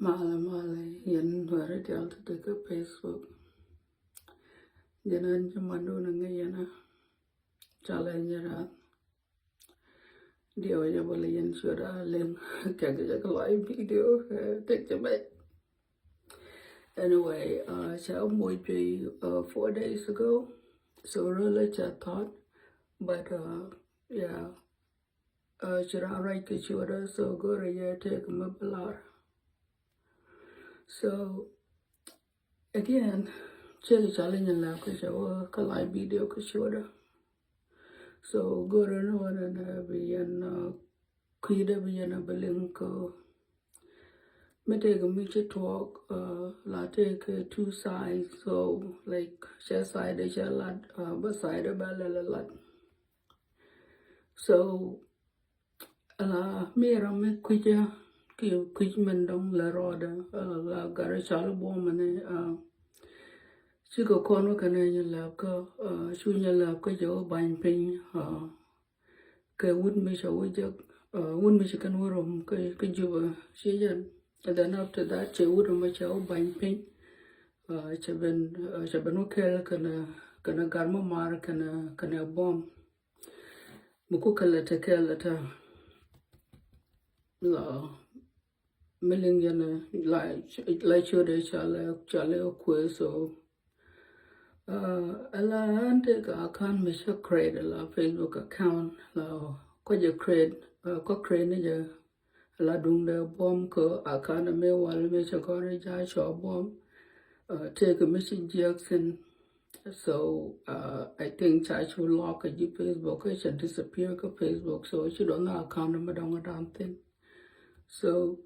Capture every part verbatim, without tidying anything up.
Malɛ malɛ yɛn wɛrɛ dial ti ti kä Facebook. Jɛn an ci mandun ŋäc yɛn a ca lɛ nyɛ ran. Diɛ wä jɛ bä lɛ yɛn ciöt a lɛn kɛ kɛ jɛ kɛ live video, eh, tek jɛ bɛ. Anyway, uh, ca moc pay, uh, four days ago. So really ca thought, but, uh, yeah. Uh, ci ran ruac kɛ ciötdä, so go̱rɛ yɛ tëëk mi bi lar. So again, cɛ kɛ challenge in la kɛ cɛ wä kä live video kɛ ciötdä. So go̱rɛ ni wä ni bi yɛn, uh, kui̱dä bi yɛn a bi liŋ kä mi tëëk mi ci tuɔɔk, uh, la tëëk two sides. So like cɛ side cɛ lat, uh, ba side ba lɛ lɛ lat. So ala mi ram mi kui̱cä ki kui̱c min dɔŋ lɛ rɔɔdɛ, ala la garɛ cal buɔmɛ ni, ah, cikɛ kɔn wä kɛnɛ nyɛ lɛp kä, ah, cu nyɛ lɛp kä jɛ wä bany piny, ah, kɛ wut mi cɛ wä jek, ah, wut mi ci kɛn wä rom kä, kä Jubɛ ci jɛn. And then after that cɛ wut mi cɛ wä bany piny, ah, cɛ ben, ah, cɛ ben wä kɛɛl kɛnɛ, kɛnɛ gar mi mar kɛnɛ, kɛnɛ buɔm. Mi ku kɛ lɛ te kɛ lɛ te la mi liŋ yɛn la, la ciötdɛ ca lɛ, ca lɛ kuɛ. So, uh, ala an tëëk account mi cä create la Facebook account la kɔ jɛ create, uh, kɔ create ni jɛ la duŋdɛ buɔm kä account mi wal mi cɛ kɔn ri ja cua buɔm, uh, tëëk mi ci jiɛk thin. So, uh, I think ca cu lock kä ji̱ Facebook kä cɛ disappear kä Facebook. So ci dɔn account mi dɔŋ dan thin. So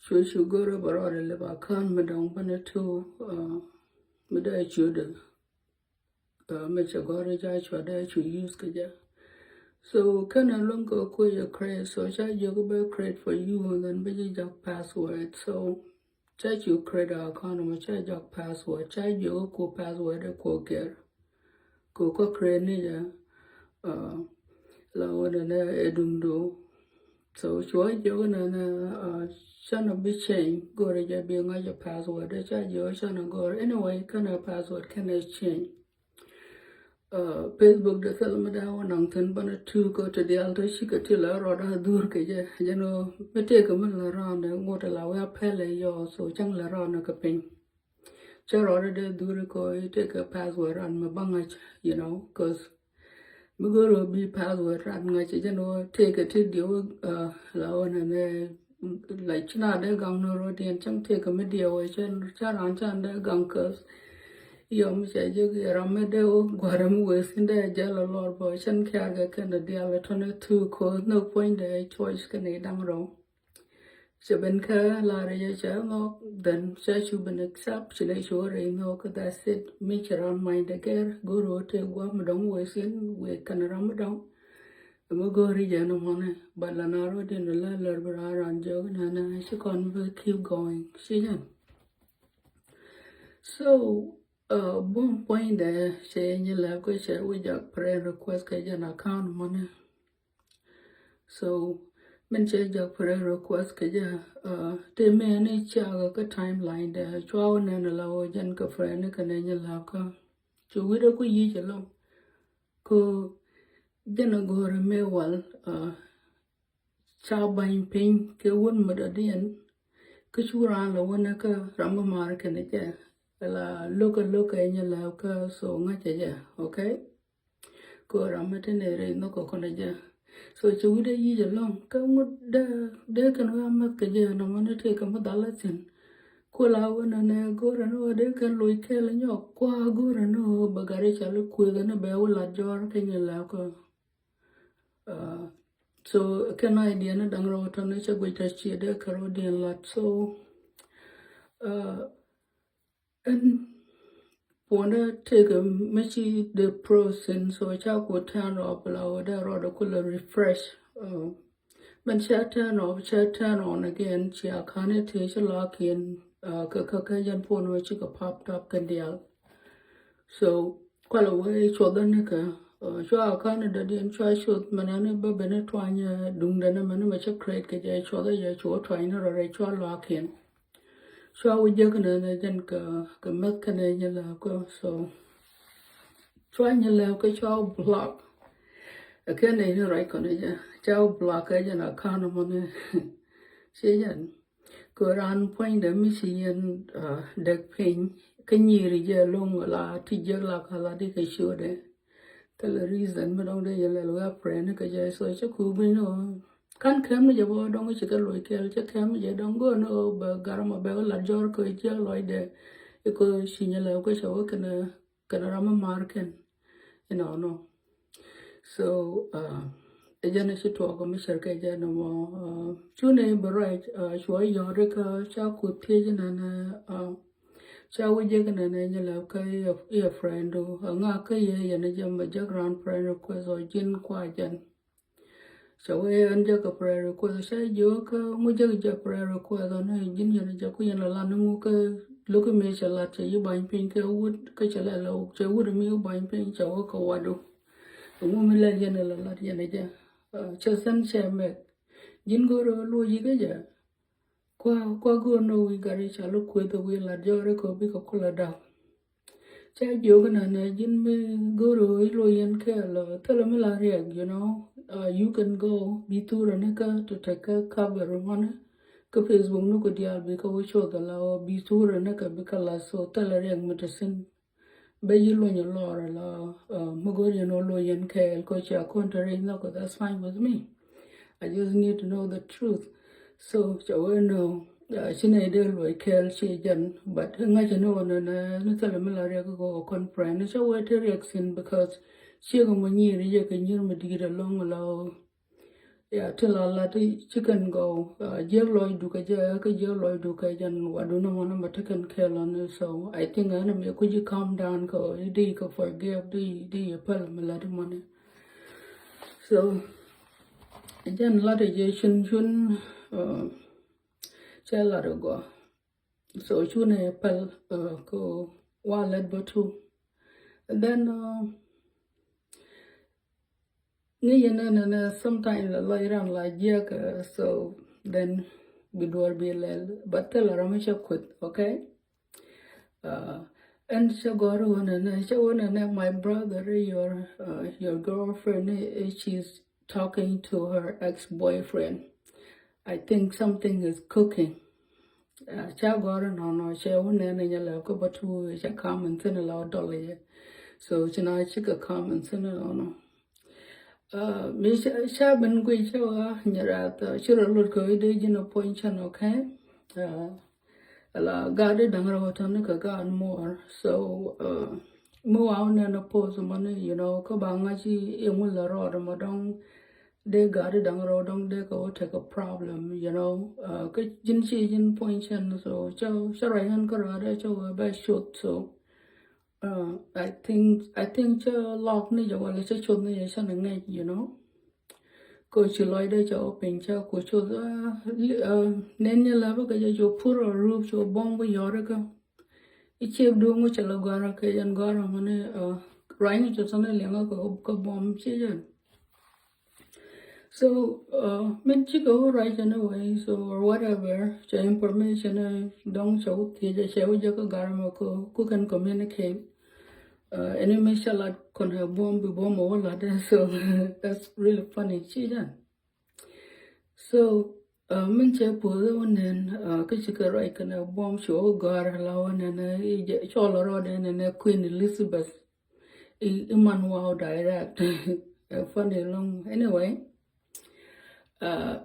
cu cu go̱rɛ bä rɔɔdɛ lip account mi dɔŋ bä ni tu, uh, mi dee ciötdɛ. Uh, mi cɛ gɔ̱r i̱ ca cuat dee cu use kɛ jɛ. So kɛnɛ luäŋ kɛ kuec ɛ create. So ca jiök bɛ create for you, and then bɛ ji̱ jak password. So ca cu create account mɔ ca jak password. Ca jiök ku password ɛ ku gɛr. Ku kɔ create ni jɛ, uh, la wä nɛ nɛ ɛ duŋdu. So cua jiök nɛ nɛ, uh, canɛ bi change, go̱rɛ jɛ bi ŋa̱c ɛ password, ca jiök canɛ go̱r. Anyway, kɛnɛ password kɛnɛ change. Uh, Facebook de thil mi dee wä naŋ thin bänɛ tu kä ti diaal tɔ cikɛ ti la rɔɔdɛ dhur kɛ jɛ. Jɛn ɣöö mi tëëkɛ mi la rɔɔdɛ ŋot la wee a pɛlɛ yɔɔ, so cäŋ la rɔɔdɛ kɛ piny. Cä rɔɔdɛ dee dhuri kɔ i̱ tëëkɛ password ran mi ba ŋa̱c, you know, 'cause mi go̱o̱r ɣöö bi password ran ŋa̱c jɛn ɣöö tëëkɛ ti diɛ wä, uh, la wä nɛ nɛ, like, ci na dee gaŋ ni rɔɔdiɛn cäŋ tëëkɛ mi diɛ wä cä, cä ran can dee gaŋ 'cause yɔm cɛ jek yɛ ram mi dee wä gua̱rɛ mi wee thin dee jɛl a lɔr bä cän kɛɛr kɛ kɛn dee diaal a tɔnɛ thuk 'cause nhök puɔ̱ny dee choice kɛn i̱ da̱ŋ rɔw. Cɛ ben kä lar yɛ cɛ nhɔk, then cɛ cu ben accept, ci lɛ cu rɛy nhɔk, that's it. Mi ci ran many dee gɛr, go̱r ɣöö tëë gua̱a̱p mi dɔ̱ŋ wee thin, wee kɛn ram mi dɔ̱ŋ. Ɛmɛ go̱o̱ri jɛ ni mɔnɛ, but la na rɔ din la lɛr bi ran ran jɛ wä nana, ci kɔn bi keep going, ci jɛ. So, uh, bum point dɛ cɛ nyɛ lɛ kɛ cɛ wä jak friend request kɛ jɛ na account mɔnɛ. So min cɛ jak friend request kɛ jɛ, uh, te mɛ ni cɛ kɛ timeline dɛ cua wä nɛn la wä jɛn kɛ friend ni kɛ nɛ nyɛ lɛ kɛ. Cu wi̱dɛ ku yic ɛlɔŋ. Ku jɛn a go̱o̱rɛ mɛ wal, uh, ca bany piny kɛ wun mi dɔ̱diɛn. Kä cu raan la wun kä ram mi mar kɛn jɛ. La lokä lokä nyɛ la kä so ŋa̱cä jɛ, okay? Kɛ ram mi tin rɛy nhɔk kɛ kɔn jɛ. So ci wi̱dɛ yic ɛlɔŋ kä ŋut dee, dee kɛn wä mɛth kɛ jɛ nɔmɔ ni tëë kɛ mi dhal a thin. Ku la wun nɛ go̱rɛ ni wä dee kɛn loc kɛl nyɔk kua go̱rɛ ni wä bɛ gat i̱ cal i̱ kuëth ni bɛ wä lat jɔr kɛ nyɛ la kɔ. Uh, so kɛn idea ni da̱ŋ rɛw tɔn ni cɛ guic tɔ ciɛ dee kɛ rɔdiɛn lat. So, uh, ɛn puɔndɛ tëëkɛ mi ci dee process, so ca ku turn off la wä dee rɔdɛ ku la refresh. Uh, mɛn ca turn off, ca turn on again, ci a kan i̱ tëë ci lock in, uh, kɛ kɛ kɛ jɛn puɔn wä cikɛ pop up kɛn diaal. So kualɛ wee cuɔth ni kɛ, uh, cua kan dɔ̱diɛn cua cuɔth mɛn ni bä ben ni tuany, uh, duŋdɛ ni mɛn ni mɛ cä create kɛ jɛ cuɔth jɛ cua tuany ni rɔ rɛ cua lock in. Cua wä jek nɛ nɛ jɛn kɛ, kɛ mɛth kɛnɛ nyɛ lɛ kɔ. So cua nyɛ lɛ kɔ cua block. Ɛ kɛn nɛ ni right kɔnɛ jɛ. Cua block ɛ jɛn account mɔ nɛ. Ci jɛn. Kɛ ran puɔ̱nydɛ mi ci yɛn, uh, dek piny. Kä nyiri jɛ loŋ la ti jek la ka la di kɛ ciötdɛ. Thilɛ reason mi dɔ̱ŋ dee yɛ lɛl wee a friend ni kɛ jɛ, so cä ku bi ni ɣöö kan kɛm ni jɛ bä dɔ̱ŋ ci kɛ loc kɛl, cä kɛm ni jɛ dɔ̱ŋ go̱o̱n ni ɣöö bɛ garmɔ bɛ wä lat jɔr kɛ jiɛ lɔcdɛ. Ikɔ ci nyɛ lɛl kɛ cɛ wä kɛnɛ, kɛnɛ ram mi mar kɛn. Inɔnɔ. So, uh, ɛ jɛn ci tuɔɔk mi cär kɛ jɛn mɔ, uh, cu ni bɛ ruac, uh, cuɔ yɔri kä ca ku thiec nɛnɛ, uh, ca wi̱c jɛ kɛ nɛnɛ nyɛ lɛl kä iɛ friend du, uh, ŋa kä yɛ yɛn jɛ mɛ jɛ ran friend request ɔ ji̱n kua jɛn. Cɛ wee ɛn jɛ kɛ friend request, cɛ jiök kä ŋu jɛ kɛ jɛ friend request ɔ ni ji̱n yɛn jɛ ku yɛn la lan ni ŋu kä lo̱k mi cɛ lat cɛ yi bany piny kɛ wut kä cɛ lɛ lɛ cɛ wut mi yi bany piny cɛ wee kɛ wadu. Ŋu mi lɛ yɛn lɛ lat yɛn jɛ, uh, cɛ sɛn cɛ mɛk. Ji̱n go̱r ɣöö luɔ̱c yikä jɛ. Kua, kua go̱r ni wi̱i̱ gari ca lɔ kueth wi̱i̱ lat jɔɔri kɛ bikɛ kulɛ da̱k. Ca jiök nɛnɛ ji̱n mi go̱r ɣöö i̱ luɔ̱c yɛn kɛɛl, uh, thilɛ mi la riɛk, you know, uh, you can go bi thurɛ ni kä to take care cover mɔni. Kä Facebook ni ku diaal bikɛ wä cuɔth ala ɣöö bi thurɛ ni kɛ bikɛ lath, so thilɛ riɛk mi te thi̱n. Bɛ yi luny lɔr la, uh, mi go̱r yɛn wä luny yɛn kɛɛl kɔ cia kɔn te rɛy nhɔk, that's fine with me. I just need to know the truth. So cɛ wee nɔ, uh, ci nɛ dee luɔc kɛɛl ci jɛn, but ŋa̱c ni wä nɛ nɛ ni thilɛ mi la riɛk kɔ kɔn friend. Cɛ wee te riɛk thi̱n because ciek mɔ nyir yɛ kɛ nyir mi di̱i̱t alɔŋ la. Ya, ti la lat ti ci kɛn gɔw, uh, jiäk lɔcdu kɛ jɛ, kä jiäk lɔcdu kɛ jɛn wadu ni mɔni mɛ ti kɛn kɛɛl ɔni. So I think ɛn mi kuci calm down kɛ i̱ di kɛ forgive di, di yɛ päl mi lat mɔni. So jɛn lat jɛ cun cun, uh, cɛ lat gɔ. So cunɛ päl, uh, kɛ wa lɛt bä tu. And then, uh, ni yɛn nɛ nɛ sometime la lɔc ran la jiɛk, uh, so then bi duɔr bi lɛl. But thilɛ ram mi cɛ kueth, okay? Uh, ɛn cɛ gɔr wä nɛ nɛ, cɛ wä nɛ nɛ, my brother, your, uh, your girlfriend, eh, she's talking to her ex-boyfriend. I think something is cooking. Uh, ca gɔr nɔnɔ cɛ wä nɛn nyɛ lɛ kä bä tu cɛ kam in thin la dɔl yɛ. So ci na ci kɛ kam in thin nɔnɔ. Uh, mi ca, ca ben gui cɛ wä nyɛ rat, uh, ci rɔ lut kɛ wä dee ji̱n a puɔny cɛn, okay? Uh, la gaat di da̱ŋ rɛw tɔn ni kɛ gaat muɔɔr. So, uh, mi wa wä nɛn a post mɔni, you know, kä ba ŋa̱c i̱ ŋu la rɔɔd mɔ dɔŋ dee gaat di da̱ŋ rɛw dɔŋ dee kɛ wä tekɛ problem, you know. Uh, kä ji̱n ci ji̱n puɔny cɛn, so cɛ, cɛ ruac ɣän kä ruaadɛ cɛ wä bɛ cuth, so, uh, I think, I think cɛ lɔk ni jɛ wala cɛ cuth ni jɛ cɛ ni ŋɛc, you know. Kɛ ci lɔcdɛ cɛ wä piny cɛ ku cuth, uh, li-, uh, nɛn ni la bä kɛ jɛ cu pur a rup cu buɔ̱ŋ bi yɔri kä. I̱ ciek duŋ wä cɛ la gɔ̱a̱r kɛ jɛn gɔ̱a̱r mɔni, uh, ruany ni cɛ thɔn ni liɛŋä kɛ, kɛ buɔ̱m ci jɛn. So, uh, min cikɛ wä ruac anyway, so or whatever, cɛ information, uh, dɔŋ cɛ wä thiec, cɛ wä jɛ kä gar mɛ kɛ ku kɛn communicate. Uh, ɛn mi cɛ lat kɔn ɛ buɔ̱m bi buɔ̱m ɛ wä lat, so that's really funny, ci jɛn. So, uh, min cɛ puɔth ɛ wä nɛn, uh, kä cikɛ ruac kɛn ɛ buɔ̱m ci wä gɔ̱a̱r la wä nɛn, uh, cɔl rɔɔdɛ nɛn ɛ Queen Elizabeth. I, i man wow direct. Ɛ funny long. Anyway, uh,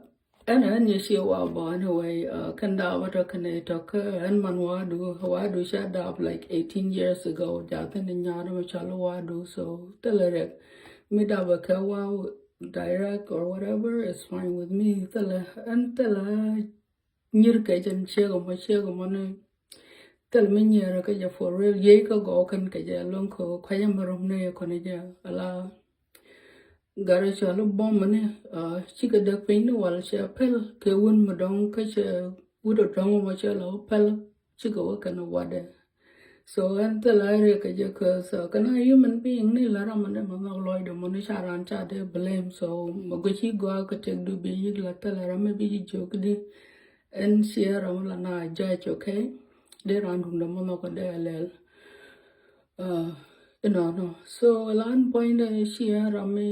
ɛn, ɛn yɛ ci wow bɔ, anyway, uh, kɛn daap a tɔ kɛn ɛ tɔ kä ɛn man wadu, wadu ca daap like eighteen years ago. Jathin i nyaat mɛ cɔl wadu, so thilɛ rɛk. Mi daap a kɛ wow direct or whatever is fine with me. Thilɛ, ɛn thilɛ nyir kɛ jɛn ciek mɔ, ciek mɔ ni thil mi nyiɛrɛ kɛ jɛ for real. Yey kä gɔw kɛn kɛ jɛ loŋ kɛ kɔcä mi rom ni yɛ kɔn jɛ ala. Garɛ cɔl buɔm ni, uh, cikɛ dek piny ni wal cɛ pɛl kɛ wun mi dɔŋ kä cɛ wut ɔ dɔŋ mɔ cɛ la wä pɛl cikɛ wä kɛn wadɛ. So ɛn thil a riɛk kɛ jɛ kɛ, so kɛn a human being ni la ram ni ma nhɔk lɔcdɛ mɔ ni ca ran ca dee blame. So ma guic ci gɔaa kɛ tëk du bi yik la thil a ram mi bi jiök di. Ɛn ciɛ ram la na judge, okay? Dee ran dundɛ mɔ nhɔk dee a lɛl. Inɔnɔ. So lan puɔ̱nydɛ ciɛ ram mi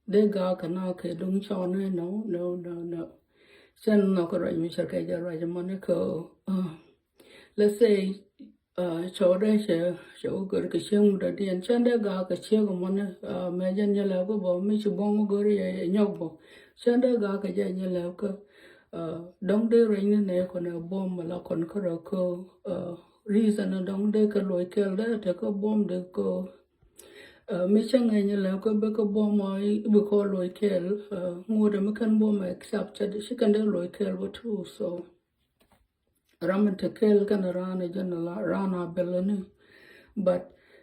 dee gak kɛ na kɛ duŋ cɔn ni, no, no, no, no. Cɛn nhɔk ruac mi cɛ kɛ jɛ ruac mɔ ni kɛ, let's say, cɔwdɛ cɛ, cɛ wä gör kɛ cieŋ mudɔ̱diɛn. Cɛn dee gak kɛ cieŋ mɔni, mɛ jɛn nyɛ lɛp kä bɔ mi ci buɔ̱m wä gör yɛ nyɔk bɔ. Cɛn dee gak kɛ jɛ nyɛ lɛp kä, dɔ̱ŋ dee rueny ni nɛ kɔn ɛ buɔ̱m la kɔn kä rɔ kä, reason dɔ̱ŋ dee kɛ loc kɛl dee te kä buɔ̱m dee kä, mi cä ŋɛny lɛp kä bɛ kä buɔ̱m i̱ bi kɔ loc kɛl, ŋuɔ̱t mi kɛn buɔ̱m accept cɛ ci kɛn dee loc kɛl bä too. So ram in te kɛl kɛn raan ɛ jɛn la raan a bɛl ni. But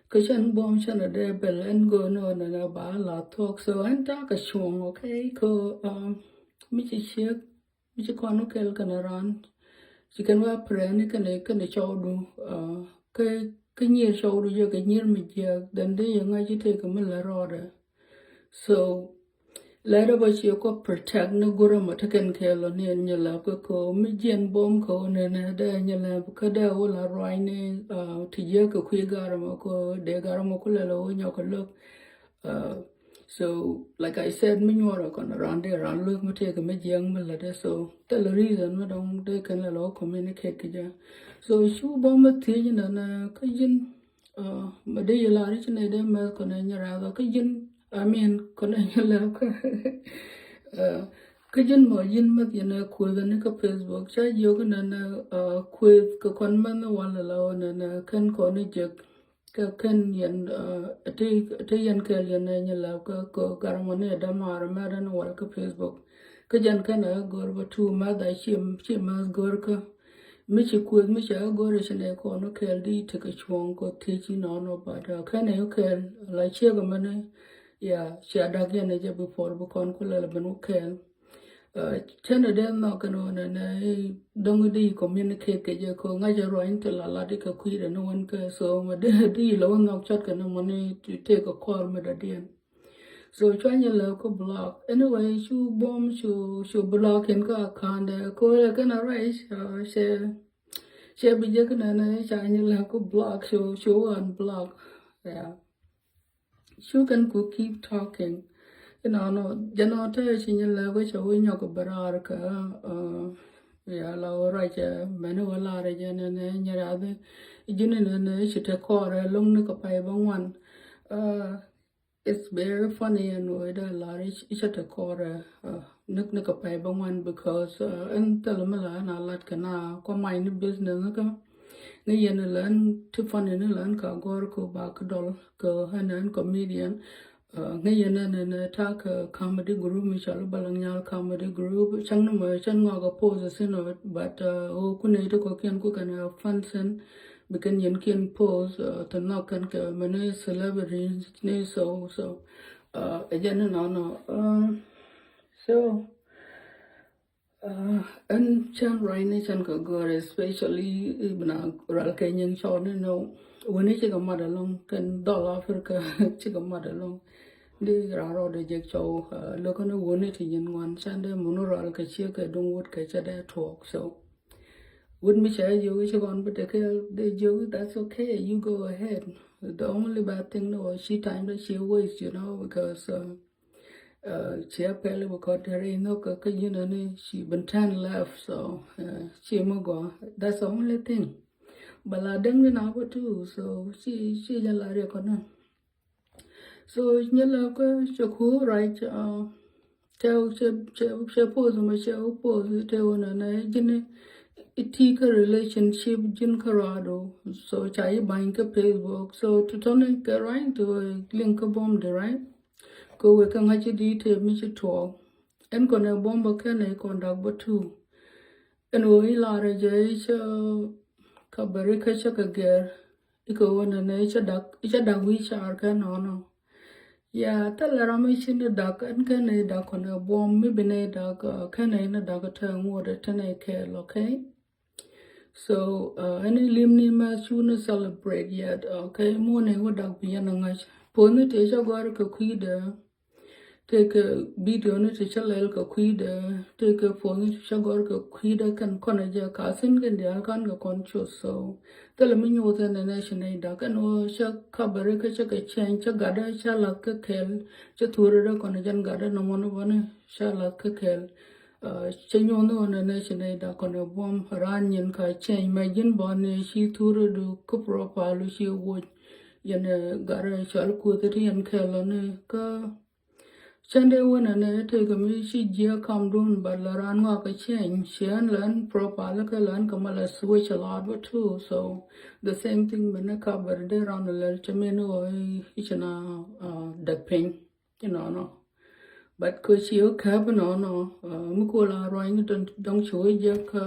kä cɛn buɔ̱m cɛn a dee bɛl ɛn go̱o̱n ɔ nɛnɛ ba la thuɔk. So ɛn ta kɛ cuɔ̱ŋ, okay? Kä mi ci ciek mi ci kɔn wä kɛl kɛn raan ci kɛn wä prɛni kɛn kɛn cɔwdu. Kä kä nyier cɔwdu jɛ kɛ nyier mi jiɛk, then dee yɛ ŋa̱c ci tëëk mi lɛ rɔɔdɛ. So lɛt ɛ bä ciɛ kɔ protect ni gurɛ mɔ tekɛn kɛɛl ɔ ni ɛn nyɛ lɛp kä kɛ mi jiɛn buɔ̱m kɛ ɔ nɛnɛ dee nyɛ lɛp kä dee wä la ruacni ti jiɛ kɛ kui̱ garɛ mɔ kɛ dee garɛ mɔ ku lɛl ɔ wä nyɔk kɛ lo̱k. So like I said, mi nyuɔrɛ kɔn raan dee raan lo̱k mi tëëk mi jiɛŋ mi lätdɛ. So thilɛ reason mi dɔ̱ŋ dee kɛn lɛl ɔ communicate kɛ jɛ. So cu buɔ̱m mi thiec nɛnɛ kä ji̱n, mɛ dee yi lar i̱ ci nɛy dee mɛth kɔn ɛ nyɛ rath ɔ kä ji̱n, I mean kɔn ɛ nyɛ lɛp kä kä ji̱n mɔ ji̱n mɛth yɛn ɛ kueth ni kä Facebook ca jiök nɛn ɛ kueth kɛ kɔn mɛn ni wal la ɔ nɛn ɛ kɛn kɔn ni jek. Kä kɛn yɛn ti yɛn kɛl yɛn ɛ nyɛ lɛp kä kɛ garamɔ ni ɛ dämaar mɛt ni wal kä Facebook. Kä jɛn kɛn ɛ gör bä tu mɛth a ci mɛth gör kä mi ci kueth mi cɛ ɣä go̱r i̱ ci nɛ kɔn wä kɛɛl di tekɛ cuɔ̱ŋ kɔ thiec inɔnɔ, but kɛn ɛ wä kɛɛl la ciek ɛmɛni. Ya cia dak yɛn ɛ jɛ bi puɔr bi kɔn ku lɛl ben wä kɛɛl. Cɛn ɛ dee nhɔk kɛn wä nɛ nɛ dɔŋ di communicate kɛ jɛ kɔ ŋa̱c ɛ ruany ti la lat ikɛ kui̱dɛ ni wän kɛ so mɛ dee di la wä nhɔk cɔt kɛn mɔni tekɛ kɔr mi dɔ̱diɛn. So cua nyɛ lɛ ku block. Anyway, cu buɔ̱m cu cu block in ka account dɛ ko lɛ kɛn a right. Cɛ cɛ bi jɛ kɛn nɛ ca nyɛ lɛ ku block cu cu unblock. Yeah. Cu kɛn ku keep talking. Inɔnɔ jɛ nɔ te ci nyɛ lɛ ku cɛ wi nyɔk bɛ raar kɛ. Ya la wä ruac mɛni wä lar jɛ nɛ nɛ nyɛ rath. Ji̱n nɛ nɛ ci te kɔrɛ loŋ ni kɛ pay bä ŋuan. It's very funny ɛn ɣöö dee lar i̱ cä te kɔrɛ ni kɛ pay bä ŋuan because ɛn thil mi la ɛn a lat kɛ na kɔ mac ni business ni kä ni yɛn la ɛn ti funny ni la ɛn ka gɔr kɛ ba kä dɔl kɛ ɛn ɛn comedian. Ŋäc yɛn ɛn ɛn ta̱a̱ kɛ comedy group mi cɔl Balaŋ Nyal comedy group cäŋ ni mɔ cäŋ ŋɔk a post thin ɔ but ɣöö kun nɛy ti kɔ̱kiɛn ku kɛn a fun thin. Bi kɛn yɛn kiɛn post ti nhɔk kɛn kɛ mɛni celebrity ni so so. Ɛ jɛn ni nɔnɔ so. Ɛn cɛn ruacni cɛn kɛ gɔr especially bina rual kɛ nyiŋ cɔɔni ni wuni cikɛ mat ɛlɔŋ kɛn dhɔl Africa. Cikɛ mat ɛlɔŋ di ran rɔɔdɛ jek cɔw. Lokä ni wuni ti nyin ŋuan cɛn dee muni rual kɛ ciek kɛ duŋ wut kɛ cɛ dee tuɔɔk so. Wut mi cɛ jiök ci kɔn bi tekɛ dee jiök that's okay, you go ahead. The only bad thing ni wä ci time dee ci waste, you know, because ciɛ pɛli bi kɔn tɛri inɔ kä kä yinɛ ni ci bin turn left so ci mi gɔ. That's the only thing. Bala deng ni na bä tu so ci ci jɛ la riɛ kɔn ni. So nyɛ lɛ kä cɛ ku right. Cɛ cɛ cɛ post mɛ cɛ post te wä nɛ nɛ ji̱n iti kä relationship ji̱n kä ruado. So ca yi bany kä Facebook so ti tɔni kɛ right ti wä link kä buɔm di right. Kɛ wek kä ŋa̱c ci di te mi ci tuɔɔk. Ɛn kɔn ɛ buɔm bä kɛn ɛ kɔn dak bä tu. Ɛn wä yi lar ɛ jɛ yi cä ka beri kä cä kɛ gɛr. Ikɛ wä nɛnɛ icä dak icä dak wi̱i̱ car kɛ nɔnɔ. Ya thilɛ ram ici ni dak ɛn kɛn ni dak kɔn ɛ buɔm mi bi ni dak kɛn ni ni dak tɛ ŋuɔt tɛ ni kɛɛl, okay? So ɛn ilim ni mɛ cu ni celebrate yet, okay? Muɔn ni wä dak bi yɛn ŋa̱c puɔn ni tëë cä gɔr kɛ kui̱dɛ. Tëëkɛ video ni ti cä lɛl kɛ kui̱dɛ, tëëkɛ puɔ̱ny ti cä gɔr kɛ kui̱dɛ kɛn kɔn ɛ jɛ ka thin kɛn diaal kan kɛ kɔn cuth. So thilɛ mi nyuuth ɛn ɛn ɛ ci nɛy dak ɛn ɣöö cä kabɛri kä cä kɛ cɛny cä gatdä cä lath kä kɛl. Cä thuuri dä kɔn ɛ jɛn gatdä nɔmɔ ni bä ni cä lath kä kɛl. Cä nyuɔ̱n ni ɣän ɛn ɛ ci nɛy dak kɔn ɛ buɔ̱m raan nyin ka cɛny mɛ ji̱n bä ni ci thuuri du kä profile ci woc. Yɛn ɛ gatdä cɔal kuoth ti yɛn kɛl ni kä Cɛn dee wänɛ ni tëëkɛ mi ci jiɛ kam dun, but la ran ŋɔak a change. Ciɛn la ɛn profile kɛ la ɛn kɛ ma la switch a lot bä too. So the same thing mi ni cover dee ran a lɛl cɛ mi ni wä i̱ ci na däk piny. Ci nɔnɔ. But kɛ ci wä kɛp nɔnɔ mi ku la ruany ni dɔŋ ci wä jɛ kä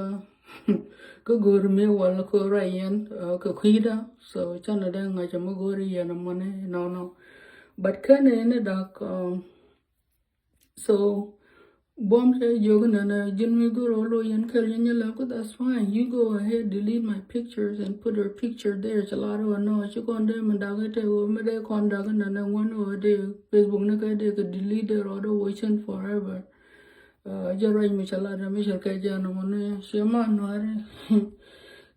kä go̱o̱r mi wal kɛ ruany yɛn kɛ kui̱dä. So cɛn dee ŋa̱c mi go̱o̱r yɛn a mɔni nɔnɔ. But kɛn ni dak So buɔm cɛ jiök nɛnɛ ji̱n mi go̱r ɣä lo yɛn kɛl yɛn nyɛ lɛp kä that's fine. You go ahead, delete my pictures and put your picture there. Cɛ lar ɣä nɔ ci kɔn dee mi dak ite ɣä mi dee kɔn dak nɛnɛ ŋuɔ̱n ɣä dee Facebook ni kɛ dee kɛ delete dee rɔɔdɛ wä cin forever. Jɛ ruac mi cɛ lar dɛ mi cɛ kɛ jɛ nɔmɔ ni ciɛ ma nuari.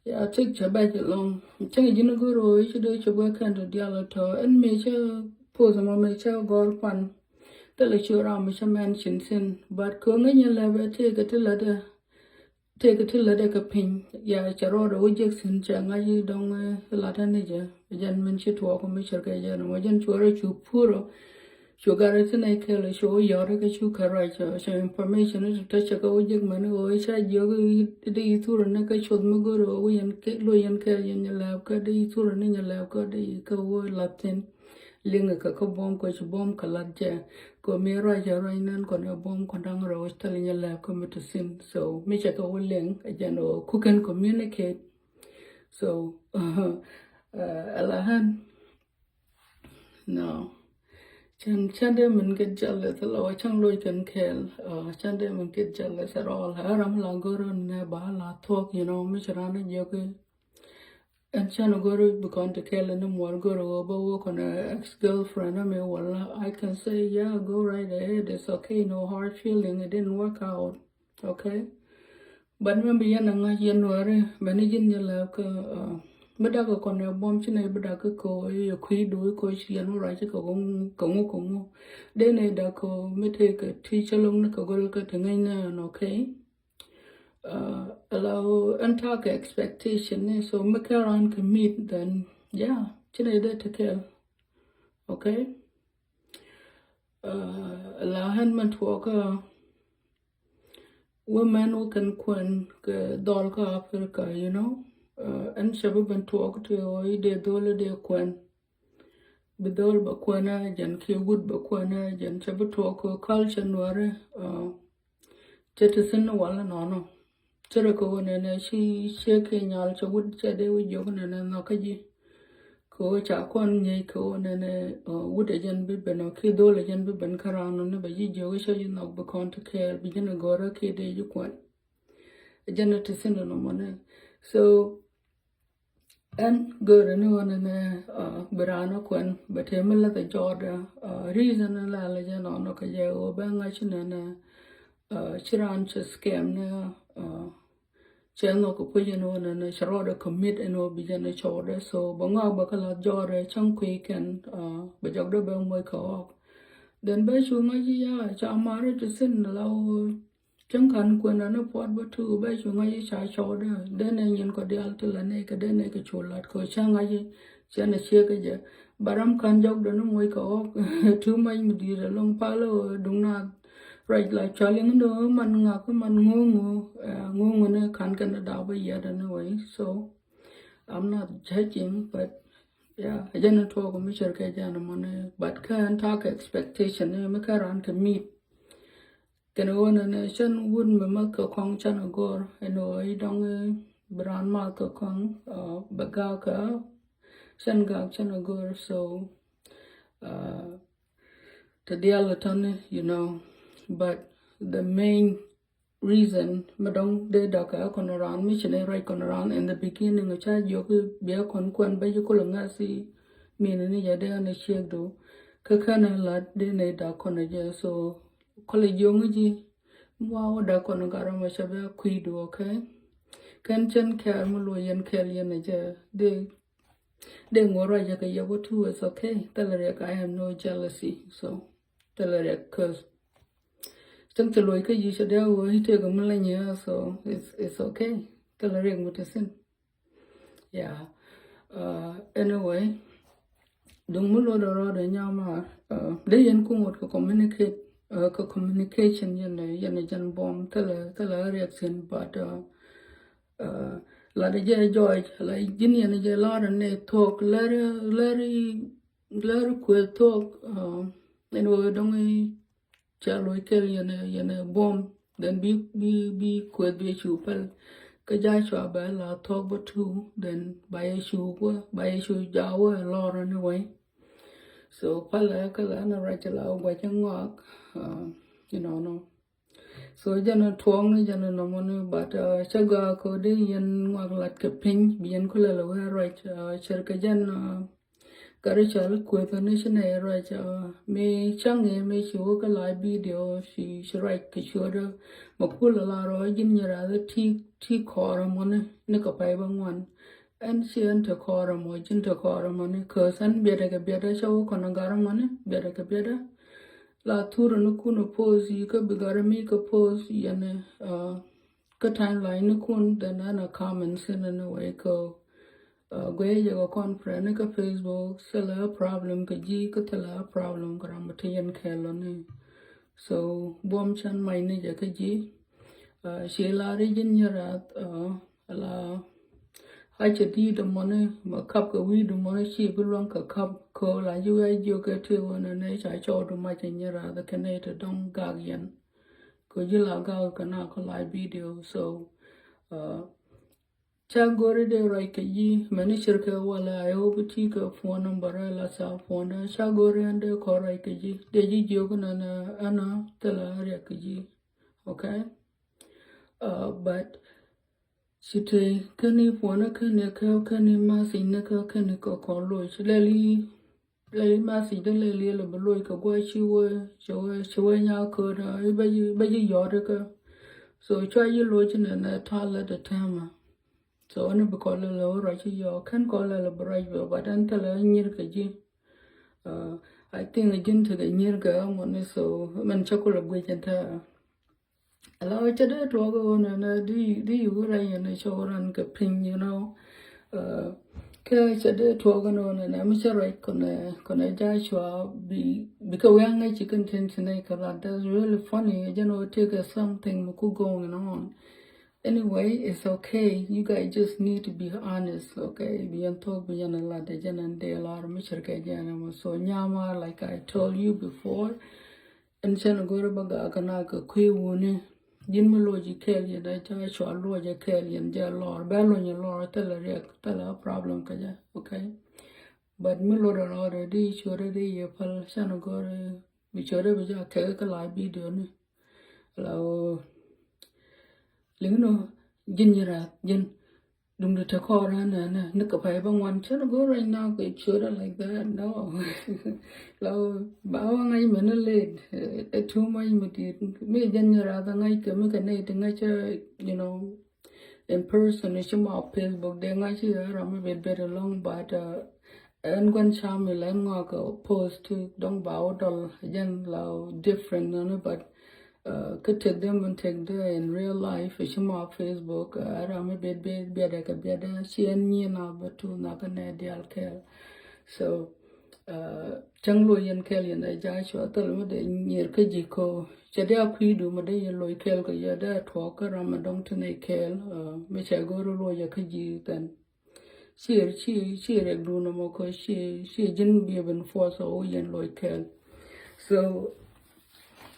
Ya tik cɛ bɛc ɛlɔŋ. Cɛ ji̱n go̱r ɣä ci dee cɛ bɛ kɛn to dial tɔ ɛn mi cɛ poth mɔ mi cɛ gɔr pan. Thilɛ ci ram mi cä mɛn cin thin but kɛ ŋäc nyɛ lɛpɛ tëëkɛ ti lätdɛ tëëkɛ ti lätdɛ kɛ piny. Ya cɛ rɔɔdɛ wä jek thin cɛ ŋa̱c i̱ dɔŋ i̱ latdä ni jɛ. Jɛn min ci tuɔɔk mi cir kɛ jɛn wä jɛn cuɔrɛ cu purɔ. Cu garɛ thin ɛ kɛl cu wä yɔt kɛ cu kɛ ruac cɛ information i̱ tɔ cɛ kɛ wä jek mɛn i̱ wä ca jiök i̱ di i̱ thurä ni kɛ cuɔth mi go̱rɛ wä yɛn lo yɛn kɛl yɛn nyɛ lɛp kä di i̱ thurä ni nyɛ lɛp kä di kɛ wä lath thin. Liŋ kɛ kä buɔ̱m kɛ ci buɔ̱m kɛ lat jɛ. Kɛ mi ruac ruac nan kɔn ɛ buɔ̱m kɔn daŋ rɛ wä thil nyɛ lɛp kä mi ti thin. So mi cɛ kɛ wä liŋ ɛ jɛn ɔ ku kɛn communicate. So ala ɣän no. Cɛn cɛn dee min get jealous la wä cɛn loc kɛn kɛɛl. Cɛn dee min get jealous at all. Ɛ ram la go̱rä nɛ ba la thuɔk, you know, mi ci ran a jiök i̱ Ɛn cän go̱ri bi kɔn ti kɛl ni muɔr go̱ri wä bä wä kɔn ex girlfriend mi wala. I can say yeah, go right ahead, it's okay, no hard feeling, it didn't work out. Okay. But mi bi yɛn a ŋa̱c yɛn nuɔri mɛn ni ji̱n nyɛ lɛp kä mi dak kɔn ɛ buɔm ci nɛ bi dak kä kɛ wä yɛ kui̱ duuc kɛ wä ci yɛn wä ruac ci kɛ ŋu kɛ ŋu. Dee nɛ dak kɛ mi tëë kɛ ti cä loŋ ni kɛ go̱ri kɛ ti ŋäc nɛ ɛn. Okay. Ala ɣöö ɛn ta̱a̱ kɛ expectation ni, so mi kɛ raan kɛ meet, then yeah, ci nɛ dee ti kɛl. Okay. Ala ɣän mɛn tuɔɔkä women wä kɛn kuɛn kɛ dhɔl kä Africa, you know. Ɛn cɛ bi ben tuɔɔk ti ɣöö i̱ dee dhol i̱ dee kuɛn. Bi dhol bɛ kuɛnɛ jɛn kiɛ wut bɛ kuɛnɛ jɛn cɛ bi tuɔɔk kɛ culture nuɔri. Cɛ ti thin ni wal nɔnɔ. Cɛ rɛ kɛ wä nɛnɛ ci ciek kiɛ nyal cɛ wut cɛ dee wä jiök nɛnɛ nhɔkä ji̱. Kɛ wä ca kɔn nyɛy kɛ wä nɛnɛ wut ɛ jɛn bi ben ɔ kiɛ dhol ɛ jɛn bi ben kä ran nɔ ni bɛ ji̱ jiök cɛ ji̱ nhɔk bi kɔn ti kɛɛl bi jɛn ɛ gɔrä kiɛ dee ji̱ kuɛn. Ɛ jɛn ɛ ti thin ni nɔmɔ ni. So Ɛn görɛ ni ɣän ɛnɛ bi raan ɛ kuɛn bɛ tëë mi läth ɛ jɔɔdɛ. Reason ɛn la lɛ jɛ nɔnɔ kɛ jɛ ɣöö bɛ ŋa̱c nɛnɛ ci raan cɛ scam ni. Cɛ nhɔk kɛ puc ɛn ɣöö nɛnɛ cɛ rɔɔdɛ commit ɛn ɣöö bi jɛn ɛ cɔɔdɛ, so bɛ ŋɔak bɛ kä lath jɔɔdɛ cäŋ kui̱ kɛn bɛ jɔkdɛ bɛ moc kɛ ɣɔk. Then bɛ cu ŋa̱c ya ca marɛ ti thin la ɣöö Cäŋ ka̱n kuɛn rɔ ni puɔt bä tuuk bä cu ŋa̱c i̱ ca cɔwdä. Dee nɛ nyin kɔ diaal ti la nɛ kɛ dee nɛ kɛ cu lat kɛ cä ŋa̱c i̱ cɛ nɛ ciek kɛ jɛ. Ba ram ka̱n jɔkdɛ ni moc kɛ ɣɔk too much mi di̱i̱t ɛlɔ̱ŋ pal ɣöö duŋ na ruac la cɔl iŋ ni ɣöö man ŋak man ŋo̱o̱ŋ ɣöö ŋo̱o̱ŋ ni ka̱n kɛn ni daw bä yɛt ɛn ni wei. So I'm not judging, but yeah, jɛn ni tuɔɔk mi cär kɛ jɛn mɔni, but kä ɛn ta̱a̱ kɛ expectation ni mi kä raan kɛ meet. Kɛn ɣöö nɛnɛ cän wut mi mäth kɛ kɔŋ cän a go̱r ɛn ɣöö i̱ dɔŋ i̱ bi raan math kɛ kɔŋ bɛ gak kɛ cän gak cän a go̱r. So te diaal kɛ tɔni, you know, but the main reason mi dɔŋ dee dɔk kɛ kɔn raan mi ci ni ruac kɔn raan in the beginning ca jiök i̱ bia kɔn kuɛn bä ci kulɛ ŋa̱th i̱ min ni jɛ dee ni ciek du. Kä kɛn ɛ lat di nɛ dak kɔn ɛ jɛ, so kɔlɛ jiɔŋ ji̱. Wa wä dak kɔn ɛ gat rɔm ɛ cɛ bɛ kui̱du, okay? Kɛn cɛn kɛɛl mi luɔ yɛn kɛɛl yɛn ɛ jɛ. Di, di ŋuɔr ruac jɛ kɛ yɛ wä tu, it's okay. Thilɛ riɛk, I have no jealousy. So thilɛ riɛk, cause cäŋ cɛ luɔc kä yic cɛ dee wä i̱ tëëk mi leny yɛ, so it's, it's okay. Thilɛ riɛk mi te thin. Yeah. Uh, anyway, duŋ mi luɔt rɔɔdɛ nyama, uh, dee yɛn ku ŋot kɛ communicate, uh, kɛ communication yɛn, yɛn jɛn buɔm thilɛ, thilɛ riɛk thin, but, uh, uh, lat jɛ jɔɔc la ji̱n yɛn jɛ lar ni thuɔk, lar, lar, lar kuɛ thuɔk, uh, anyway, dɔŋ i̱ ca loc kɛl yɛn, yɛn buɔm, then bi, bi, bi kueth bi cu päl. Kä Joshua bɛ la thuɔk bä tu, then ba yɛ cu wä, ba yɛ cu ja wä lɔr ni wei. So pälɛ kä la ni ruac la wä guac ŋɔak, uh, you know, no. So jɛn tuɔŋ ni jɛn nɔmɔ ni, but, uh, cä gɔaa kɛ di yɛn ŋɔak lat kɛ piny, bi yɛn kulɛ lɛ wä ruac, uh, cɛr kɛ jɛn, uh, Gat rɔ cɔl kueth ni ci nɛ ruac, uh, mi cäŋ ɛ mi ci wä kä live video ci, ci ruac kɛ ciötdä. Ma kul la rɔ ji̱n nyɛ rath ti, ti kɔɔr mɔni ni kɛ pay bä ŋuan. Ɛn ci ɛn te kɔɔr mɔ, ji̱n te kɔɔr mɔni, cause ɛn biɛtdɛ kɛ biɛtdä cä wä kɔn gat mɔni, biɛtdɛ kɛ biɛtdä. La thur ni kun post yi kä bi gat mi kɛ post yɛn, uh, kä timeline ni kun, then ɛn a comments in ni wä kɛ, uh, guey jɛ kɛ conference ni kä Facebook, thilɛ problem kɛ ji̱, kä thilɛ problem kɛ ram mi te yɛn kɛɛl ni. So buɔm cän mac ni jɛ kä ji̱. Uh, ci la ri ji̱n nyɛ rath, uh, la a cɛ di̱i̱t mɔni, ma kap kɛ wi̱i̱ mɔni, ci bi luäŋ kɛ kap kɛ la ji̱ wee jiök kɛ ti wä ni ni ca cɔw du mac nyɛ rath kɛ ni te dɔŋ gak yɛn. Kɛ ji̱ la gak kɛ na kɛ live video. So, uh, ca go̱ri dee ruac kɛ ji̱, mɛni cir kɛ walɛ, I hope ti kɛ phone number la sa phone da. Ca go̱ri ɛn dee kɔ ruac kɛ ji̱, dee ji̱ jiök nɛ nɛ ɛn a thilɛ riɛk kɛ ji̱. Okay? Uh, but ci te kɛn i̱ phone kɛn i̱ kɛ, kɛn i̱ message ni kɛ, kɛn i̱ kɛ kɔ loc. Lɛli Lɛli message dee lɛli lɛ bi loc kɛ gua̱c ci wee, ci wee, ci wee nya kööt, uh, i̱ bɛ ji̱, bɛ ji̱ yɔt ikä. So cua ji̱ loc ci nɛ nɛ tal lɛ dee tɛmɛ. So ni bi kɔl lɛ lɛ wä ruac ci yɔt, kɛn kɔl lɛ lɛ bi ruac bɛ, but ɛn thilɛ nyir kɛ ji̱. Uh, I think ji̱n tekɛ nyir kɛ ŋuɔni, so mɛn cä kulɛ guic ɛn tɛ. Ala cɛ dee tuɔk ɣöö nɛnɛ di, di yuk rɛy yɛn cɔw ran kɛ piny, you know. Uh, kɛ cɛ dee tuɔk ɣöö nɛnɛ mi cɛ ruac kɔnɛ, kɔnɛ Joshua bi, bi kɛ wiaŋ ŋäc ci kɛn tin ci nɛy kɛ lat. That's really funny. Jɛn ɣöö tëëkɛ something mi ku going on. Anyway, it's okay. You guys just need to be honest, okay? Bi yɛn thuɔk, bi yɛn lat, jɛn ɛn dee lar mi cir kɛ jɛn ɛmɔ. So nyama, like I told you before, ɛn cɛn go̱r bä gak kɛ na kɛ kui̱ wuni. Ji̱n mi loc ji̱ kɛɛl yɛn dee ca cua loc ji̱ kɛɛl yɛn jɛ lɔr. Bɛ loc ji̱ lɔr thilɛ riɛk, thilɛ problem kɛ jɛ, okay? But mi loc dɛ lɔr dɛ di ciötdä di yɛ päl, cɛn go̱r bi ciötdä bi ca kɛk kä live video ni. La wä liŋ nɔ ji̱n nyɛ rath, ji̱n. Duŋdɛ te kɔɔr ɛn ɛn ni kɛ pay bä ŋuan cä ni go̱r right now kɛ ciötdä like that, no. La ba wä ŋa̱c mɛ ni late, ɛ too much mi di̱i̱t. Mi jɛn nyɛ rath ŋa̱c kɛ mi kɛ nɛy ti ŋa̱c, you know, in person, ci mɔ Facebook dee ŋa̱c ci ram mi bet bet along, but, uh, ɛn gua̱n cam ilɛ ɛn ŋɔak kɛ post ti dɔ̱ŋ ba wä dɔl jɛn la different nɔni, but, uh, kä tëkdä min tëkdä in real life, ci mɔ Facebook, uh, ram mi bet bet biɛtdɛ kɛ biɛtdä, ci ɛn nyin a bä tu na kä nɛ dial kɛɛl. So, uh, cäŋ loc yɛn kɛɛl yɛn ɛ Joshua thil mi dee nyir kä ji̱ ko cɛ dee a kui̱du mi dee yɛn loc kɛɛl kɛ yɛ dee a tuɔɔk kä ram mi dɔ̱ŋ ti nɛy kɛɛl, uh, mi cɛ go̱r loc yɛ kä ji̱ then. Ciɛ, ciɛ, ciɛ riɛk duun nɔmɔ kɛ ciɛ, ciɛ ji̱n biɛ ben force ɔ wä yɛn loc kɛɛl. So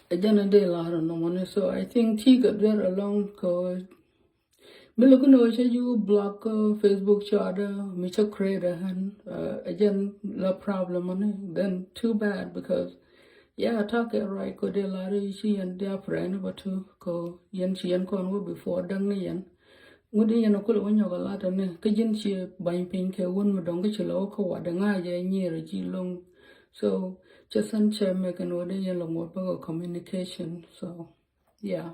ɛ jɛn ɛ dee lar nɔmɔ ni. So I think ti kɛ duer along kɛ mi lo̱k ni wä cɛ ju block, uh, Facebook chat, uh, mi cɛ create a hand, uh, ɛ jɛn la problem ni. Then too bad because, yeah, attack ɛ right kɛ dee lar ci yɛn dee a friend bä tu kɛ yɛn ci yɛn kɔn wä before däŋ ni yɛn. Ŋut i̱ yɛn a kulɛ wä nyɔk a lat ni kä ji̱n ci ba̱ny piny kɛ wun mi dɔ̱ŋ kä ci lɛ wä kä wat dee ŋa̱c ɛ nyier a ji̱ lo̱ŋ. So cɛ sɛn cɛ mɛk ɛn wä dee yɛn lɔ ŋot bä kɛ communication. So yeah.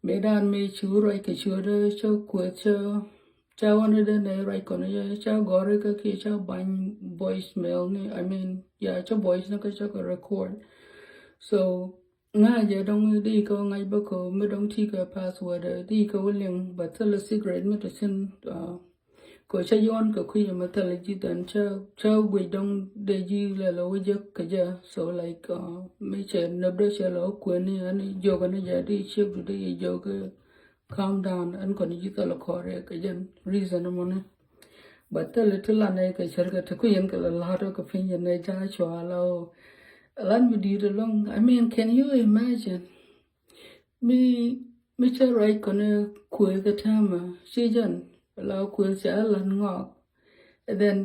Mëë dan mëë ci wä ruac kɛ ciötdä cä kueth cä cä wä ni dee nɛ ruac kɔn cä gɔri kä kiɛ cä bany voicemail ni, I mean, yeah, cä voice ni kä cä kɛ record. So ŋa jɛ dɔŋ di kɛ wä ŋa̱c bä kɛ mi dɔŋ ti kɛ password di kɛ wä liŋ, but thilɛ secret mi ti thin. Kɛ cä yɔn kɛ kui̱ mɛ thilɛ ji̱ dhan cä guic dɔŋ dee ji̱ lɛ lɛ wä jek kɛ jɛ. So like mi cɛ nöp dee cɛ lɛ wä kueni ani jok ani jɛ di ciek du dee jiök. Calm down, ɛn kɔn ji̱ thilɛ kɔrɛ kɛ jɛn reason mɔni. But thilɛ ti lan nɛ kɛ cär kɛ ti kui̱ yɛn kɛ lɛ la̱t kɛ piny yɛn nɛ ja cua la o. Lan mi di̱i̱t ɛlɔŋ, I mean, can you imagine? Mi mi cä ruac kɔn kueth kä täämɛ ci jɛn la kueth cɛ a lan ŋɔak. And then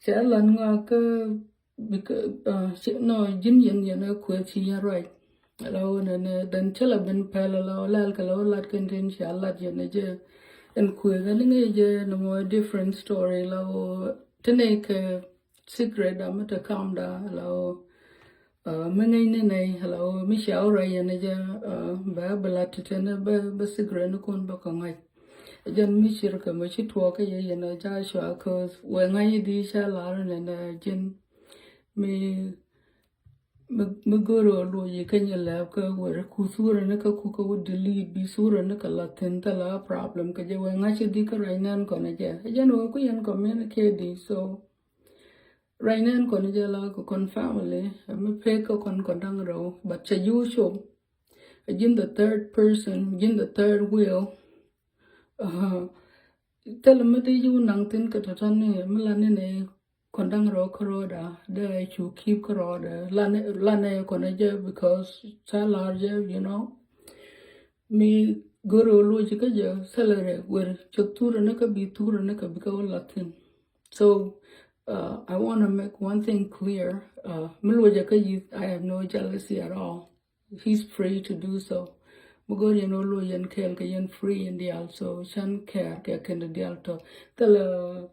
cɛ a lan ŋɔak kä bikɛ no ji̱n yɛn yɛn a kueth ci yɛn ruac. La wä nɛ nɛ then cä la ben pɛl la wä lɛl kɛ la wä lat kɛn tin ci a lat yɛn a jɛ. Ɛn kueth a ni ŋäc jɛ ni mɔ different story la wä ti nɛ kɛ secret da mi te kam da la wä. Mi ŋäc ni nɛy la wä mi cia wä ruac yɛn a jɛ. Bɛ bɛ lat ti tɛn bɛ bɛ secret ni kun bɛ kɛ ŋa̱c. Jɛn mi cir kɛ mɛ ci tuɔɔk kä yɛ yɛn a ja cua köth wɛ ŋa̱c di ca lar nɛ nɛ ji̱n. Mi mi mi gör ɔ luɔc yi kä nyɛ lɛp kä wɛr ku thurä ni kä ku kä wä delete bi thurä ni kä la thin thä la problem kä jɛ wɛ ŋa̱c di kä ruac nɛn kɔn jɛ jɛn wɛ ku yɛn communicate di. So ruac nɛn kɔn jɛ la kɛ kɔn family mi pek kä kɔn kɔn daŋ rɛw but cɛ jiw cop. Ji̱n the third person, ji̱n the third wheel. Thilɛ mi ti jiw naŋ thin kɛ tɔtɔni mi la ni ni kɔn daŋ rɔ kärɔɔda dee cu keep kärɔɔda. Lanɛ kɔn jɛ because ca lar jɛ, you know. Mi gör ɔ luɔc kä jɛ salary wer cɛ thurä ni kä bi thurä ni kä bi kä wä la thin. So uh, I want to make one thing clear. Uh, mi luɔc kä yi, I have no jealousy at all. He's free to do so. Mi gör yɛn wä luɔc yɛn kɛɛl kɛ yɛn free in dial so can care kɛ kɛn dial tɔ. Thilɛ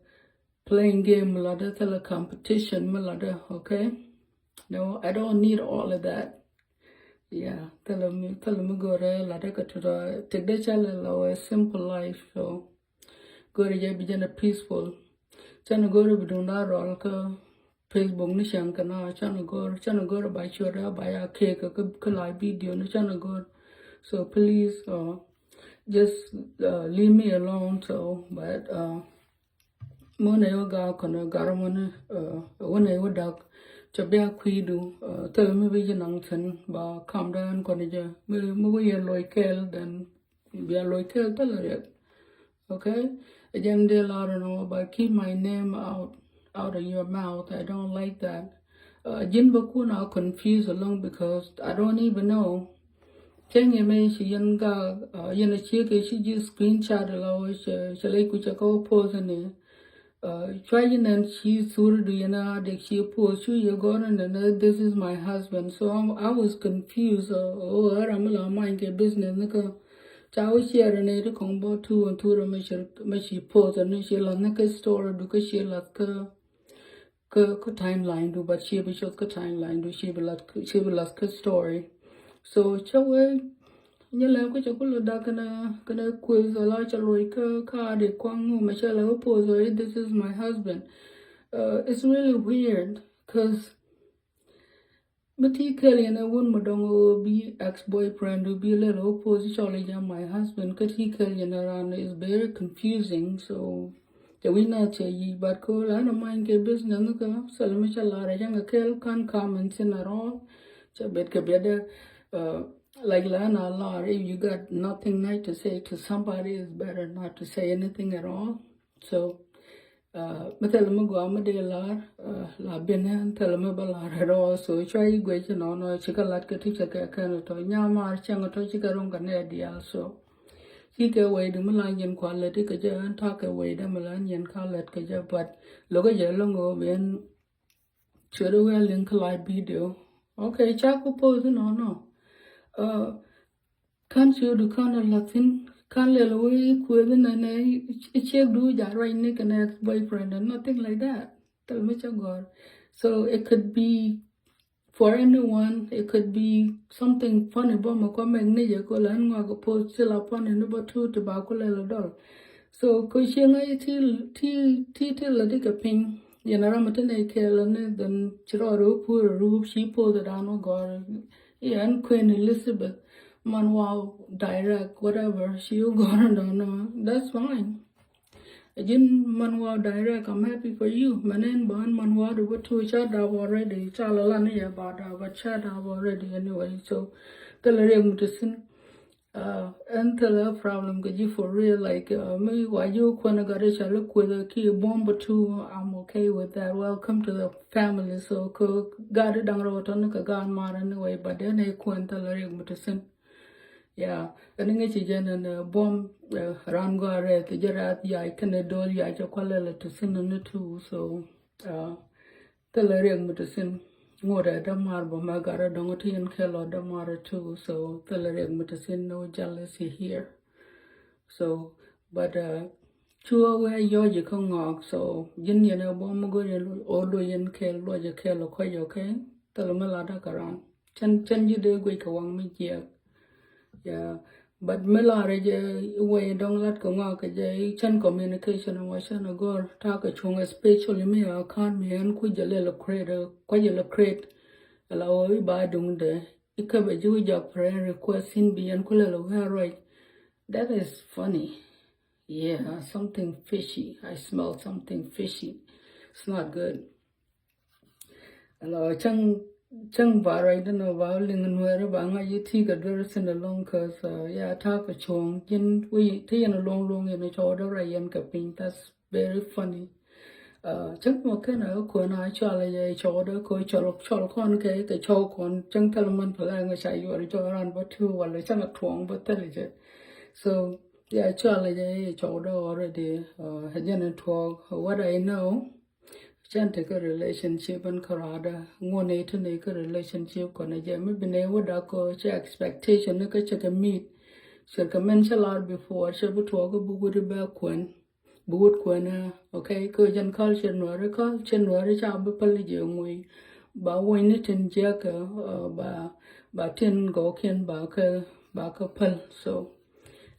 playing game mi latdä, thilɛ competition mi latdä, okay? No, I don't need all of that. Yeah, thilɛ mi thilɛ mi gör ɛ latdä kɛ tutɔ. Tek dee ca lɛ la wɛ simple life so. Gör jɛ bi jɛn a peaceful. Can gör bi duŋ da rɔl kä Facebook ni cäŋ kɛ na can gör can gör ba cuɔt a ba ya kek kä kä la video ni can gör. So please uh, just uh, leave me alone. So but uh, mone yo ga kono gar mone uh, wone yo dak. Cɛ bia kuidu uh, thil mi bi jɛ naŋ thin ba kam dan kono jɛ mi mi wi yɛ loy kɛl then bia loy kɛl thil riɛk. Okay. Jɛn dee lar nɔ, but keep my name out out of your mouth. I don't like that. Uh, jin ba kun a confuse along because I don't even know. Cɛ ŋiɛ mɛ ci yɛn ga uh, yɛn a cie kɛ ci ji screenshot la wä cɛ cɛ lɛ ku cɛ ka wä post ni. Uh, cua yi nɛn ci thur du yɛn a dek ci post cu yɛ gɔn nɛn this is my husband. So I'm, I was confused. Uh, oh, ram mi la mind kɛ business ni ka ca wä share ni ti kɔŋ bɔ tu wä tu ram mi ci post ni ci la ni ka story du ka ci la ka ka ka timeline du, but ci bi cuth ka timeline du ci bi la ci bi la ka story. So ca wä Nyɛ lɛ ku cɛ ku lo dak kɛnɛ kɛnɛ kueth ala cɛ loc kä ka di kuaŋ ŋu mɛ cɛ lɛ wä poth wä this is my husband. Uh, it's really weird cause mi ti kɛl yɛn ɛ wun mɛ dɔŋ wä bi ex boyfriend du bi lɛ lɛ wä poth cɔl jɛ my husband kä ti kɛl yɛn ɛ ran is very confusing. So cɛ wi̱c na cɛ yic but ko la na many kɛ business ni kä sɛl mi cɛ lar ɛ jɛŋ kɛ kɛl kan comment in at all. Cɛ bet kɛ bet dɛ. Uh, like la na lar, if you got nothing nice to say to somebody, it's better not to say anything at all. So uh, mi thɛl mi gɔaa mi dee lar uh, la ben ɛn thɛl mi ba lar at all. So cua yi guec ci nɔnɔ ci kä lat kä ti cɛ kɛ kɛn tɔ nyamar cɛŋ tɔ ci kɛ rɔŋ kɛ nɛ dial. So ci kɛ wei di mi la nyin kua lɛ ti kɛ jɛ ɛn ta kɛ wei dɛ mi la nyin ka lɛt kɛ jɛ but lokä jɛ loŋ ɣöö ben Cuɛ di wee liŋ kä live video. Okay, ca ku post nɔ nɔ. Uh, kan cuɛ di kan a lathin Kan lɛl wee kueth nɛ nɛ i̱ ciek du ja ruac ni kɛn ex boyfriend and nothing like that. Thil mi cɛ gɔr. So it could be for anyone, it could be something funny bä mɛ kɔ mɛk ni jɛ kɔ la ɛn ŋɔak post ci la funny ni bä tu ti ba ku lɛl dɔl. So kɔ cieŋ a ti ti ti ti la di kɛ piny. Yɛn a ram ti nɛ kɛɛl ni then ci rɔ ru pur ru ci post dan wä gɔr. Yɛn Queen Elizabeth man wa direct whatever ci wä gɔr dɔn. That's fine. Ji̱n man wa direct, I'm happy for you. Mɛn ɛn ba ɛn man wa du bä tu ca dap already. Ca la lan yɛ ba dap, but ca dap already anyway. So thilɛ riɛk mi ti thi̱n. Uh, ɛn thilɛ problem kɛ ji̱ for real, like, uh, mi wa ji̱ kuɛn gat i̱ ca li kueth ki buɔ̱m bä tu, I'm okay with that. Welcome to the family. So kɛ gat i̱ da̱ŋ rɛw tɔn kɛ gat mar anyway, but ɛn ɛ kuɛn thilɛ riɛk mi ti thi̱n. Yeah, ɛn ŋäc ci jɛn ɛn, uh, buɔ̱m, uh, ran gɔaa rɛth jɛ rɛth yac kɛnɛ do̱l yac cɛ kualɛ lɛ ti thi̱n ni tu. So, uh, thilɛ riɛk mi ti thi̱n. Ŋot ɛ dämaar bä mɛ gat ɛ dɔ̱ŋ ti yɛn kɛ lɔ dämaar tu. So thilɛ riɛk mi ti thi̱n, no jealousy here. So but, uh, cu a wee yɔc ikä ŋɔak. So ji̱n yɛn ɛ buɔ̱m mi go̱r yɛn ɔ lo yɛn kɛɛl luɔc ɛ kɛɛl ɔ kɔc, okay? Thilɛ mi lat däk around. Cɛn cɛn ji̱ dee guic kɛ waŋ mi jiɛɛk. Yeah. But mi lar jɛ wee dɔŋ lat kɛ ŋɔak kɛ jɛ cɛn communication wa cɛn a gɔr ta̱a̱ kɛ cuɔ̱ŋ, especially mi a kan mi ɛn ku jɛ lɛ lɛ create, ku jɛ lɛ create. Ala wä i̱ ba duŋ dee i̱ käbɛ ji̱ wi̱c jɔk friend request in bi ɛn ku lɛ lɛ wee ruac. That is funny. Yeah, something fishy. I smell something fishy. It's not good. Alo, cäŋ cäŋ ba ruacdä nɔ ba liŋ nuɛɛri ba ŋa̱c i̱ ti̱i̱ kɛ duer thi̱n along, 'cause, uh, yeah, ta̱a̱ kɛ cuɔ̱ɔ̱ŋ ji̱n wi̱i̱ ti yɛn along luɔ̱ŋ yɛn cɔwdä ruac yɛn kɛ piny. That's very funny. Uh, cäŋ mɔ kɛn a kuɛn a cɔal a yɛ cɔwdä kɛ cɔl cɔl kɔn kɛ kɛ cɔw kɔn cäŋ thil män pɛ la ŋa̱c a yuɔr cɔw ran bä tu wala cäŋ a tuɔ̱ɔ̱ŋ bä thil jɛ. So yeah, cɔal a yɛ cɔwdä already. Uh, jɛn a tuɔɔk what I know. Cɛn tekɛ relationship ɛn kärɔadä ŋuɔ̱n ɛ ti nɛ kɛ relationship kɔn ɛ jɛ mi bi nɛ wä dak kɔ cɛ expectation ni kä cɛ kɛ meet. Cɛ kɛ mɛn cɛ lar before cɛ bi tuɔɔk bi wut bɛ kuɛn bi wut kuɛn ɛ, okay? Kɛ jɛn culture nuɛri, culture nuɛri ca bi päl jɛ ŋuɔy ba wuɔ̱ny ni tin jiɛkɛ, uh, ba ba tin gɔkiɛn ba kɛ ba kɛ päl. So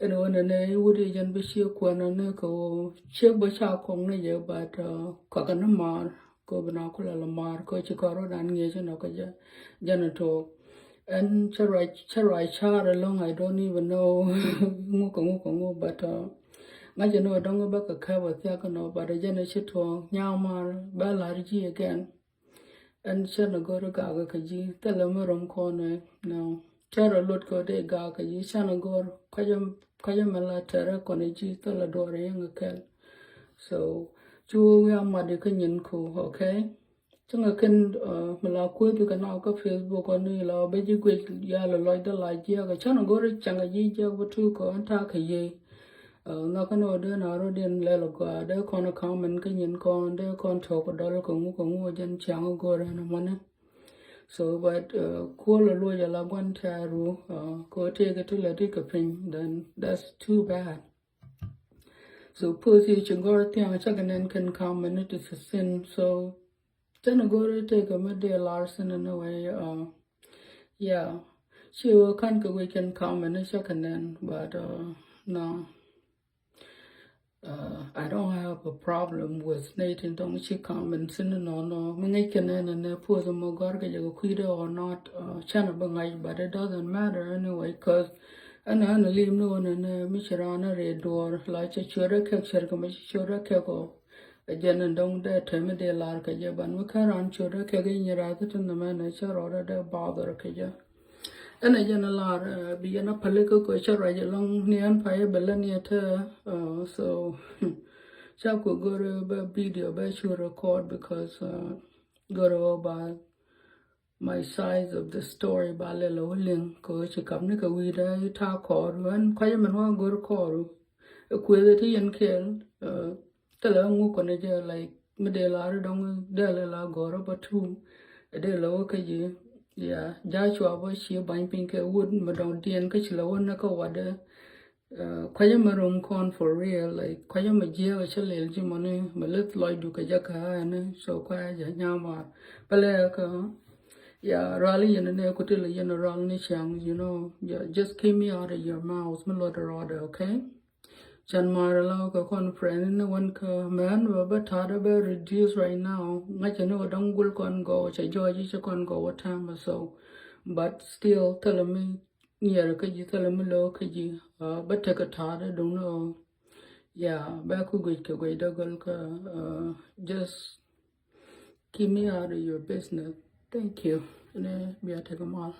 ɛn ɣöö nɛnɛ i̱ wut i̱ jɛn bi ciek kuɛn ɔ ni kɛ ɣöö ciek bä ca kɔŋ ni jɛ, but, uh, kɔakɛ ni maar kɛ ɣöö bi na kulɛ lɛ maar kɛ ɣöö ci kɔn rɔ̱dan ŋi̱eec inɔ kɛ jɛ jɛn ɛ to̱o̱k. Ɛn cä ruac cä ruac car ɛlɔ̱ŋ, I don't even know ŋu kɛ ŋu kɛ ŋu, but, uh, ŋa̱c ɛn ɣöö dɔ̱ŋ bä kɛ kɛp ɛ thiak inɔ, but ɛ jɛn ɛ ci tuɔɔk nyaam maar bä la̱r ji̱ again. Ɛn cän a go̱r i̱ gak ikä ji̱ thilɛ mi rom kɔn ɛ nɔ. Cän a lot kɛ dee gak ikä ji̱ cän a go̱r kɔc a mɛ la tɛrɛ kɔn i̱ ji̱ thilɛ duɔr i̱ yɛn kɛ kɛl. So cu wi̱i̱ a mat ikä nyin ku, okay? Cäŋ a kɛn, uh, mi la kueth ikä na kä Facebook ɔ ni la bɛ ji̱ guic yal a lɔcdä la jiɛk a cän a go̱r i̱ cäŋ a ji̱ jiɛk bä tu kɔ ɛn ta̱a̱ kɛ yiey. Uh, nhɔkä ni wä dee na rot in lɛl a gɔaa dee kɔn a ka̱m ɛn kä nyin kɔn dee kɔn tɔk a dɔl kɛ ŋu kɛ ŋu a jɛn ciaŋ a go̱r ɛn a mɔnɛ. So but, uh, kuɔl a luɔc a la guan tɛɛru, uh, kɛ wä tëëk a ti lɛ ti kɛ piny, then that's too bad. So post i̱ ci gɔr thiaŋ cä kɛ nɛn kɛn ka̱m ɛn ti thi̱thi̱n. So tɛn a go̱r i̱ tëëk a mi dee lar thi̱n ɛn a wee, uh, yeah. Ci wä ka̱n kɛ wee kɛn ka̱m ɛn cä kɛ nɛn, but, uh, no. Uh, I don't have a problem with nɛy tin dɔ̱ŋ ci ka̱m ɛn thi̱n nɔnɔ. Mi ŋäc kɛ nɛn ɛn ɛ puɔth ɛmɔ gɔ̱r kɛ jɛ kɛ kui̱dɛ or not, uh, cän a bi ŋa̱c, but it doesn't matter anyway, 'cause ɛn ɛn a lim ni ɣän ɛn ɛ mi ci raan a rɛy duɔ̱ɔ̱r la cɛ ciöt ɛ kɛk cɛr kɛ mi ci ciöt ɛ kɛk ɔ. Ɛ jɛn ɛn dɔ̱ŋ dee tɛm mi dee lar kɛ jɛ, but mi kä raan ciöt ɛ kɛk i̱ nyi rath ti nɛmɛ nɛ cä rɔɔdɛ dee bother kɛ jɛ. Ɛn a jɛn a lar, uh, bi yɛn a pälikä kɔ cä ruac ɛlɔ̱ŋ ni ɛn payɛ bɛ lä ni ɛ tɛ, uh, so ca ku go̱r bɛ video bɛ cu record because, uh, go̱r ɛ wä ba my side of the story ba lɛl ɛ wä liŋ kɔ ci kap ni kɛ wi̱i̱dä i̱ ta̱a̱ kɔɔr ɛn kɔc ɛmɛn wä go̱r kɔɔr. Ɛ kuëth ɛ ti yɛn kɛɛl, uh, thilɛ ŋu kɔn ɛ jɛ, like, mi dee lar dɔŋ dee lɛ la gɔr bä tum. Dee lɛ wä kä ji̱, yeah, Joshua bä ci ba̱ny piny kɛ wut mi dɔŋ diɛn kä ci lɛ wä ni kä watdɛ. Kua̱cä mɛ ro̱ŋ kɔn for real, like, kua̱cä mɛ jiɛɛk cä lɛl ji̱ mɔni mɛ lith lɔcdu kɛ jɛ kä ɛni. So kua̱cä jɛ nyam war pälɛ kä ya rual yɛn ni ku ti lɛ yɛn rual ni cäŋ, you know. Just keep me out of your mouth mi luɔt rɔɔdɛ, okay? Can mar la kɛ conference ni wän kä mɛn bä bä ta̱a̱dä bä reduce right now. Ŋa̱cä ni wä däŋ gul kɔn gɔw cɛ jɔɔc i̱ cɛ kɔn gɔw wä täämɛ, so but still thilɛ mi niɛr kä ji̱, thilɛ mi lo̱o̱ kä ji̱. Bä tekɛ ta̱a̱dä duŋni ɣöö ya bɛ ku guic kɛ guic dä gɔl kä. Just keep me out of your business. Thank you. Ni bia tekɛ mal.